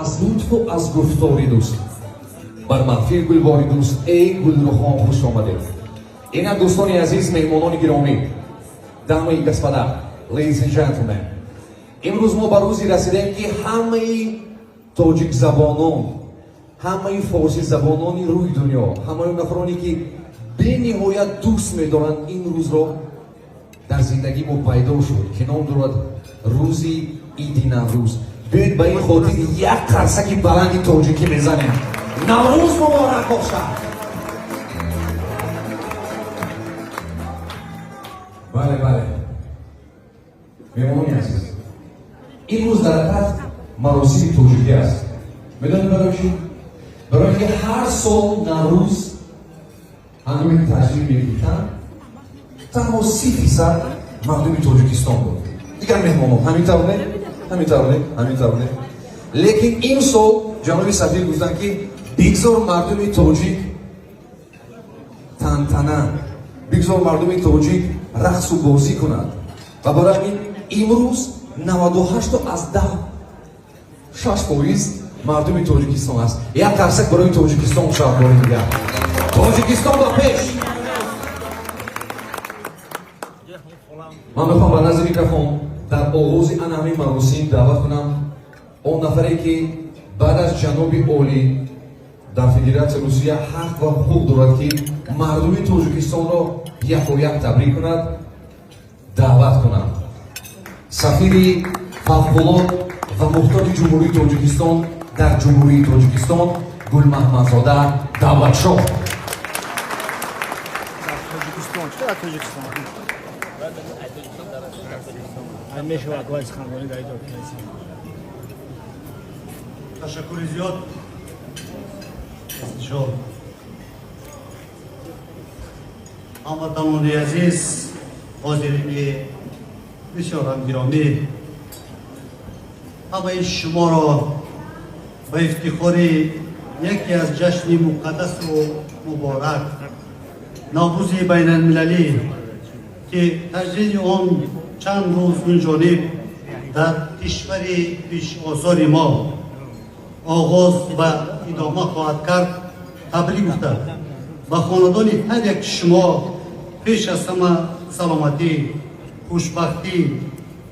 Аз лутфу аз гуфтори дӯст бар маҳфил гулбори дӯст, эй гулрухон, хуш омадед. Инак, дӯстони азиз, меҳмонони гиромӣ, дамы и господа, ladies and gentlemen, имрӯз мо ба рӯзе расидем, ки ҳамаи тоҷикзабонон, ҳамаи форсизабонони рӯи дунё, ҳамаи нафароне, ки бениҳоят дӯст медоранд, ин рӯзро дар зиндагии мо пайдо шуд, ки ном дорад рӯзи иди Наврӯз. Биёед, ба ин хотир як қарсаки баланди тоҷикӣ мезанем. Наврӯз муборак бошад! Бале, бале, меҳмонони азиз, имрӯз дар ҳақиқат маросими тоҷикӣ аст. Медонед барои чӣ? Барои ин ки ҳар сол Наврӯз ҳангоми таҷлил мегирифтанд, танҳо 30% мардуми Тоҷикистон буд, дигар меҳмонон. Ҳамин тавр не? Ҳамин тавр не? Ҳамин тавр не? Лекин ин сол ҷаноби сафир гуфтанд, ки бигзор мардуми тоҷик тантана, бигзор мардуми тоҷик рақсу бозӣ кунад. Ва барои ҳамин имрӯз 98,6% мардуми Тоҷикистон аст. Як қарсак барои Тоҷикистон шавад бори дигар. Тоҷикистон ба пеш! Ман мехоҳам ба назди микрофон дар оғози ана ҳамин маросим даъват кунам он нафаре, ки баъд аз ҷаноби олӣ дар Федератсияи Русия ҳақ ва ҳуқуқ дорад, ки мардуми Тоҷикистонро якояк табрик кунад, даъват кунам сафири фавқулод ва мухтори Ҷумҳурии Тоҷикистон дар Ҷумҳурии Тоҷикистон Гулмаҳмадзода Давлатшоҳ. Тоҷикистон, чӣ қадар Тоҷикистон? Мешавад вай суханронӣ дар иҷо. Ташаккури зиёд. Шо ҳамватанони азиз, ҳозирини бисёрам гиромӣ, ҳамаи шуморо ба ифтихори яке аз ҷашни муқаддасу муборак, Наврӯзи байналмилалӣ, ки таҷлили он чанд рӯз инҷониб дар кишвари пешосори мо оғоз ва идома хоҳад кард, табрик гуфта, ба хонадони ҳар яки шумо пеш аз ҳама саломатӣ, хушбахтӣ,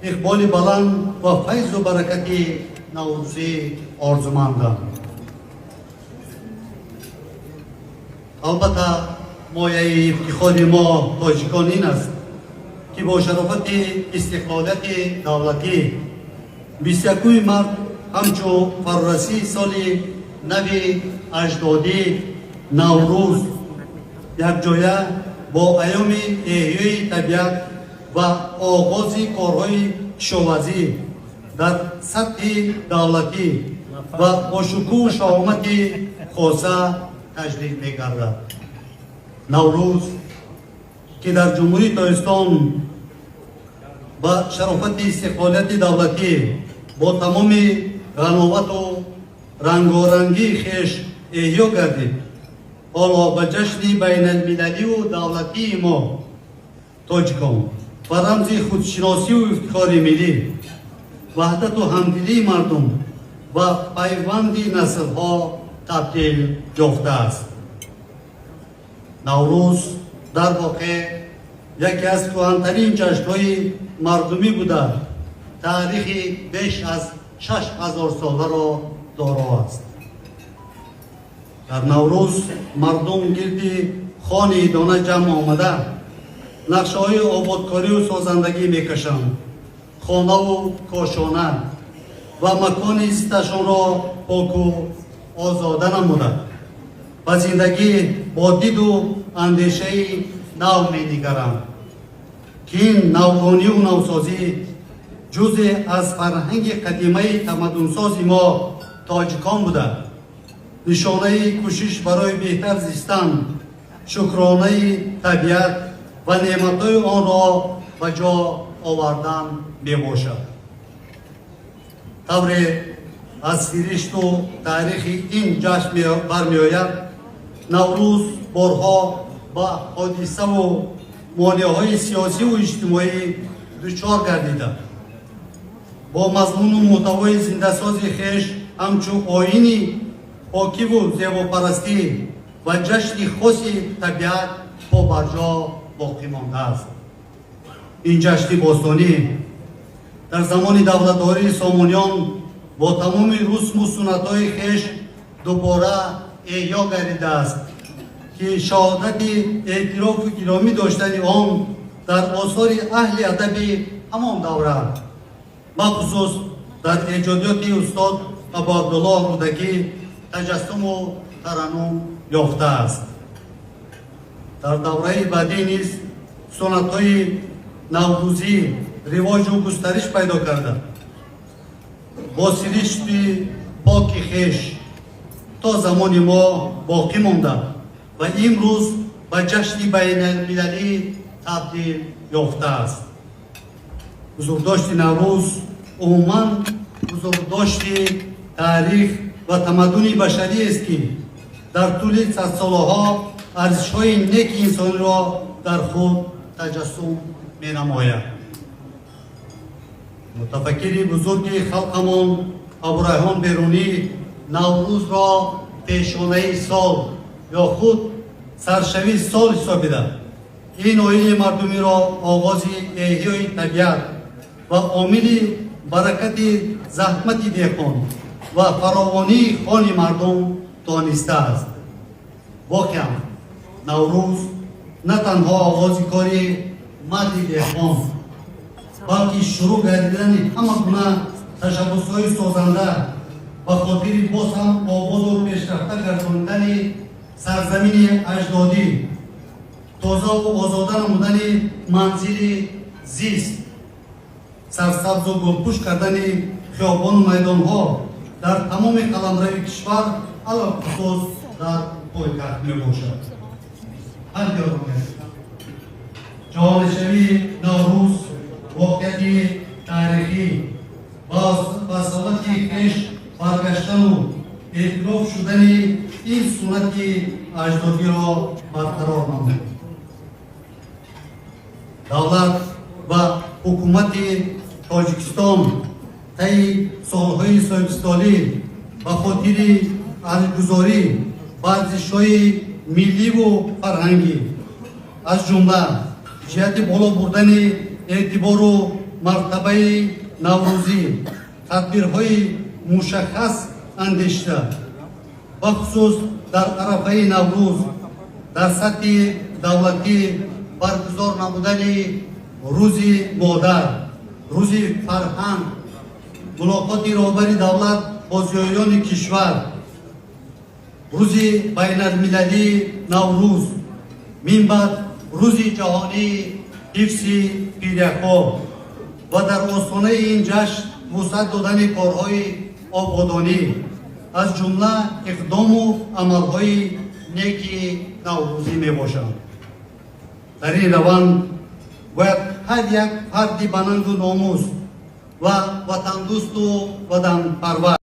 иқболи баланд ва файзу баракати наврӯзӣ орзумандам. Албатта, мояи ифтихори мо тоҷикон ин аст, ки бо шарофати истиқлолияти давлатӣ 21-уми март ҳамчун фарорасии соли нави аҷдодӣ Наврӯз якҷоя бо айёми эҳёи табиат ва оғози корҳои кишоварзӣ дар сатҳи давлатӣ ва бо шукӯҳу шаҳомати хоса таҷлил мегардад. Наврӯз, ки дар Ҷумҳурии Тоҷикистон ба шарофати истиқлолияти давлатӣ бо тамоми ғановату рангорангии хеш эҳё гардид, ҳоло ба ҷашни байналмилалию давлатии мо тоҷикон ва рамзи худшиносию ифтихори миллӣ, ваҳдату ҳамдилии мардум ва пайванди наслҳо табдил ёфтааст. Наврӯз дар воқеъ яке аз кӯҳантарин ҷашнҳои мардумӣ буда, таърихи беш аз 6000 соларо доро аст. Дар Наврӯз мардум гирди хони идона ҷамъ омада, нақшаҳои ободкорию созандагӣ мекашанд, хонаву кошона ва макони зисташонро поку озода намуда, ба зиндагӣ бо диду андешаи нав менигаранд, ки ин навгонию навсозӣ ҷузе аз фарҳанги қадимаи тамаддунсози мо тоҷикон буда, нишонаи кӯшиш барои беҳтар зистан, шукронаи табиат ва неъматҳои онро ба ҷо овардан мебошад. Тавре аз сиришту таърихи ин ҷашн бармеояд, Наврӯз борҳо ба ҳодисаву монеаҳои сиёсиву иҷтимоӣ дучор гардида, бо мазмуну муҳтавои зиндасози хеш ҳамчун оини покиву зебопарастӣ ва ҷашни хоси табиат побарҷо боқӣ мондааст. Ин ҷашни бостонӣ дар замони давлатдории Сомониён бо тамоми русму суннатҳои хеш дубора эҳё гардидааст, ки шаҳодати эътирофу гиромӣ доштани он дар осори аҳли адаби ҳамон давра, бахусус дар эҷодиёти устод Абуабдуллоҳ Рӯдакӣ, таҷассуму тараннум ёфтааст. Дар давраи баъдӣ низ суннатҳои наврӯзӣ ривоҷу густариш пайдо карда, бо сиришти поки хеш то замони мо боқӣ монда ва имрӯз ба ҷашни байналмилалӣ табдил ёфтааст. Бузургдошти Наврӯз умуман бузургдошти таърих ва тамаддуни башариест, ки дар тӯли садсолаҳо арзишҳои неки инсониро дар худ таҷассум менамояд. Мутафаккири бузурги халқамон Абурайҳон Берунӣ Наврӯзро пешонаи сол ё худ саршавии сол ҳисобида, ин оини мардумиро оғози эҳёи табиат ва омили баракати заҳмати деҳқон ва фаровонии хони мардум донистааст. Воқеан, Наврӯз на танҳо оғози кори марди деҳқон, балки шурӯъ гардидани ҳама гуна ташаббусҳои созанда ба хотири боз ҳам ободу пешрафта гардонидани сарзамини аҷдодӣ, тозаву озода намудани манзили зист, сарсабзу гулпӯш кардани хиёбону майдонҳо дар тамоми қаламрави кишвар, алалхусус дар пойтахт мебошад. Ҷаҳонишавии Наврӯз воқеияти таърихӣ ба асолати хеш баргаштану эътироф шудани ин суннати аҷдодиро барқарор намуд. Давлат ва ҳукумати Тоҷикистон таи солҳои соҳибистиқлолӣ ба хотири арҷгузорӣ ба арзишҳои милливу фарҳангӣ, аз ҷумла ҷиҳати боло бурдани эътибору мартабаи наврӯзӣ, тадбирҳои мушаххас андешида, бахусус дар арафаи Наврӯз дар сатҳи давлатӣ баргузор намудани Рӯзи модар, Рӯзи фарҳанг, мулоқоти роҳбари давлат бо зиёиёни кишвар, Рӯзи байналмилалии Наврӯз, минбаъд Рӯзи ҷаҳонии ҳифзи пиряхҳо ва дар остонаи ин ҷашн вусъат додани корҳои ободонӣ аз ҷумла иқдому амалҳои неки наврӯзӣ мебошанд. Дар ин раванд бояд ҳар як фарди банангу номус ва ватандӯсту ватанпарвар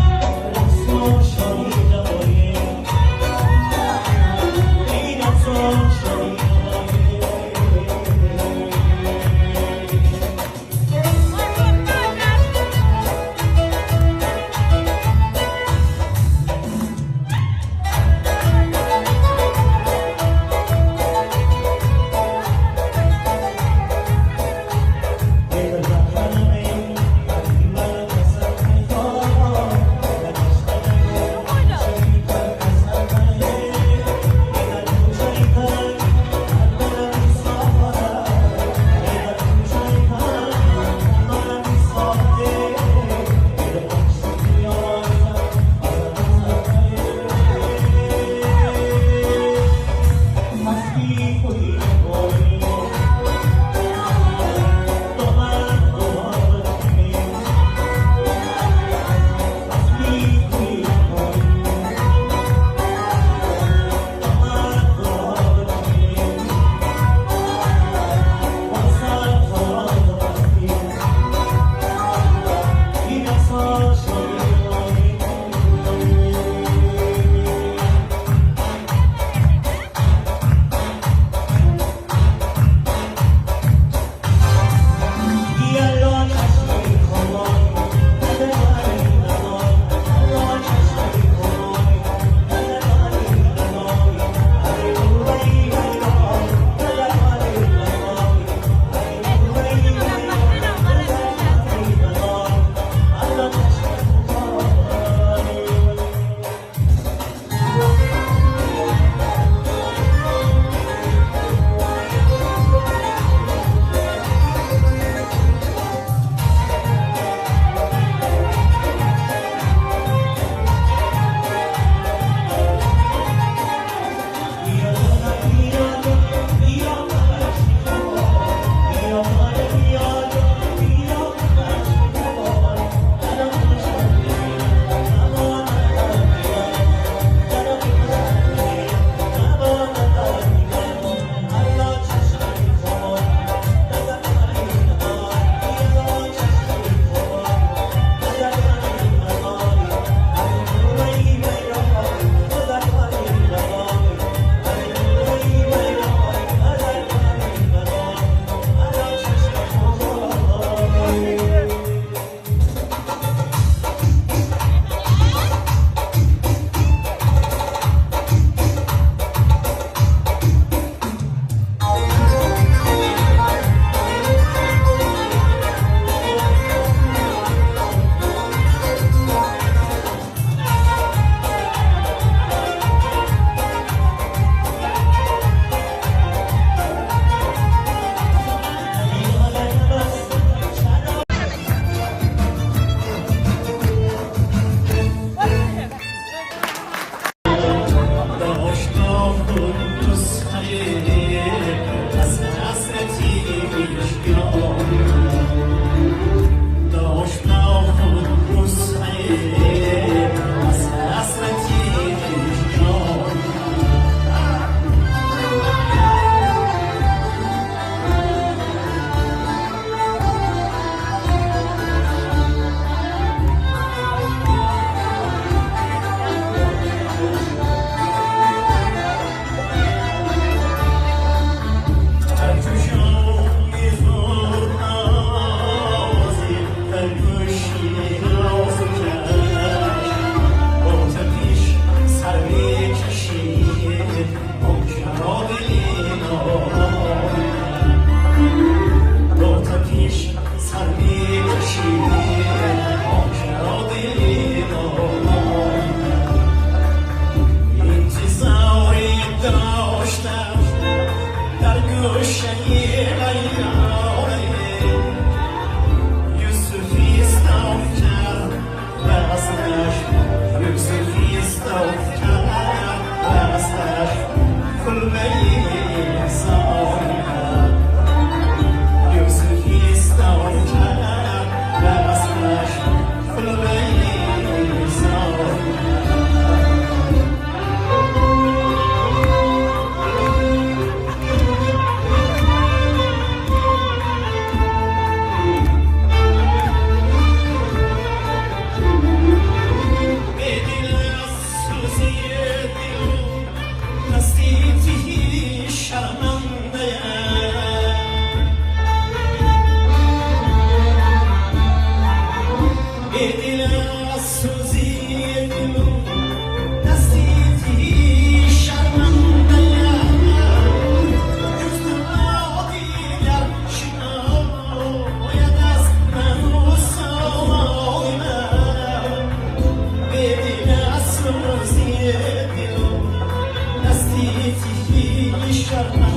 Рози дилам, на свете.